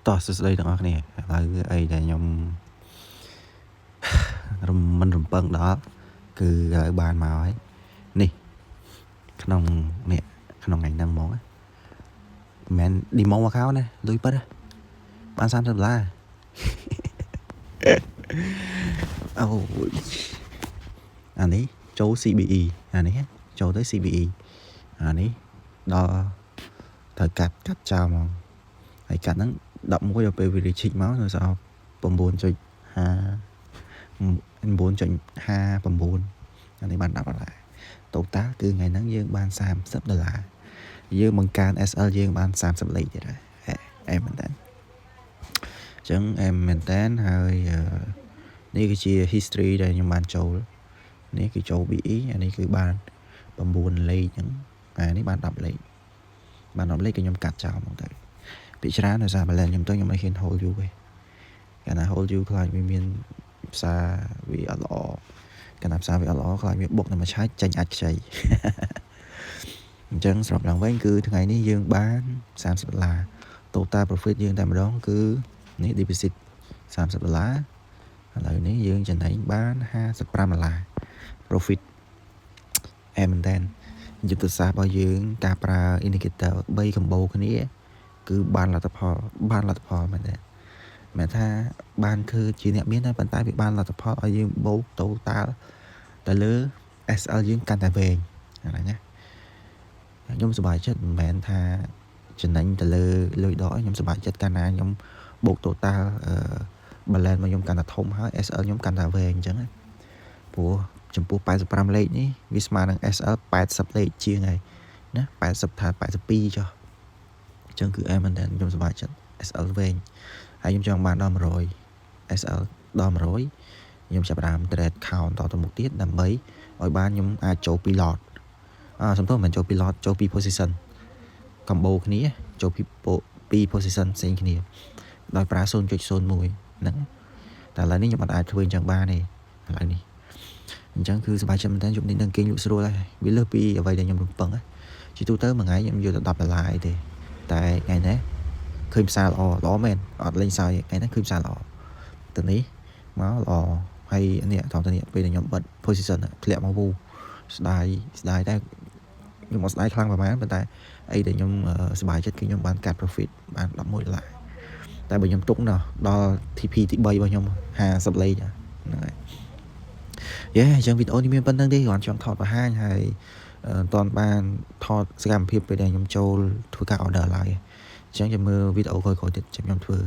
តោះសួស្តីទាំងអស់គ្នាឥឡូវអីដែលខ្ញុំរំមិនរំពឹងដល់គឺឥឡូវបានមកហើយនេះក្នុងនេះក្នុងថ្ងៃហ្នឹងហ្មងមិនមែន demo account ណាលុយពិតណាបាន30ដុល្លារអូយអានេះចូល CBE អានេះចូលទៅ CBE អានេះដល់ត្រូវកាត់កាត់ចោលហ្មងហើយកាត់ហ្នឹង11ដល់ពេលវា recheck មកនៅសល់9.5 9.59អានេះបាន10ដុល្លារ total គឺថ្ងៃហ្នឹងយើងបាន30ដុល្លារយើងបង្កើន SL យើងបាន30លេខទៀតហើយអែមមែនតើអញ្ចឹងអែមមែនតើហើយនេះគឺជា history ដែលខ្ញុំបានចូលនេះគឺចូល BE អានេះគឺបាន9លេខអញ្ចឹងអានេះបាន10លេខបាន10លេខក៏ខ្ញុំកាត់ចោលមកទៅពីច្រើនដោយសារ balance ខ្ញុំទៅខ្ញុំមិនហ៊ាន hold យូរទេកាលណា hold យូរខ្លាចវាមានផ្សារវាអត់ល្អកាលណាផ្សារវាអត់ល្អខ្លាចវាបុកនៅមួយឆាច់ចេញអាចខ្ចីអញ្ចឹងសរុបឡើងវិញគឺថ្ងៃនេះយើងបាន30ដុល្លារ total profit យើងតែម្ដងគឺនេះ deposit 30ដុល្លារឥឡូវនេះយើងចំណេញបាន55ដុល្លារ profit អែមមែនតើយុទ្ធសាស្ត្ររបស់យើងការប្រើ indicator 3 combo គ្នា គឺបានលទ្ធផលបានលទ្ធផលមែនតើមិនថាបានធ្វើជាអ្នកមានតែប៉ុន្តែវាបានលទ្ធផលឲ្យយើងបូក total ទៅលើ SL យើងកាន់តែវែងហ្នឹងណាខ្ញុំសប្បាយចិត្តមិនមែនថាចំណេញទៅលើលុយដកខ្ញុំសប្បាយចិត្តកាលណាខ្ញុំបូក total អឺ balance មកខ្ញុំកាន់តែធំហើយ SL ខ្ញុំកាន់តែវែងអញ្ចឹងណាព្រោះចំពោះ85លេខនេះវាស្មើនឹង SL 80លេខជាងហើយណា80ថា82ចុះអញ្ចឹងគឺអែមមែនតើខ្ញុំសប្បាយចិត្ត SL វែងហើយខ្ញុំចង់បានដល់100 SL ដល់100ខ្ញុំចាប់ផ្ដើម trade count តទៅមុខទៀតដើម្បីឲ្យបានខ្ញុំអាចចូលពី lot អឺសំទោសមិនចូលពី lot ចូលពី position combo គ្នាចូលពី position ផ្សេងគ្នាដោយប្រើ0.01ហ្នឹងតែឥឡូវនេះខ្ញុំអត់អាចធ្វើអញ្ចឹងបានទេឥឡូវនេះអញ្ចឹងគឺសប្បាយចិត្តមែនតើយប់នេះនឹងគេងលក់ស្រួលហើយវាលើសពីអ្វីដែលខ្ញុំរំពឹងជាទូទៅមួយថ្ងៃខ្ញុំយកតែ10ដុល្លារអីទេតែថ្ងៃនេះឃើញផ្សារល្អល្អមែនអត់លេងសើចថ្ងៃនេះឃើញផ្សារល្អទៅនេះមកល្អហើយនេះថងទៅនេះពេលដែលខ្ញុំបិទ position ធ្លាក់មកវូស្ដាយស្ដាយតែខ្ញុំអត់ស្ដាយខ្លាំងប្រហែលប៉ុន្តែអីដែលខ្ញុំសប្បាយចិត្តគឺខ្ញុំបានកាត់ profit បាន11ដុល្លារតែបើខ្ញុំទុកណោះដល់ TP ទី3របស់ខ្ញុំ50លេខហ្នឹងហើយយេអញ្ចឹងវីដេអូនេះមានប៉ុណ្្នឹងទេគ្រាន់ចង់ថតបង្ហាញហើយមិនទាន់បានថតសកម្មភាពពេលដែលខ្ញុំចូលធ្វើការ order ឡើយអញ្ចឹងចាំមើលវីដេអូក្រោយៗទៀតចាំខ្ញុំធ្វើ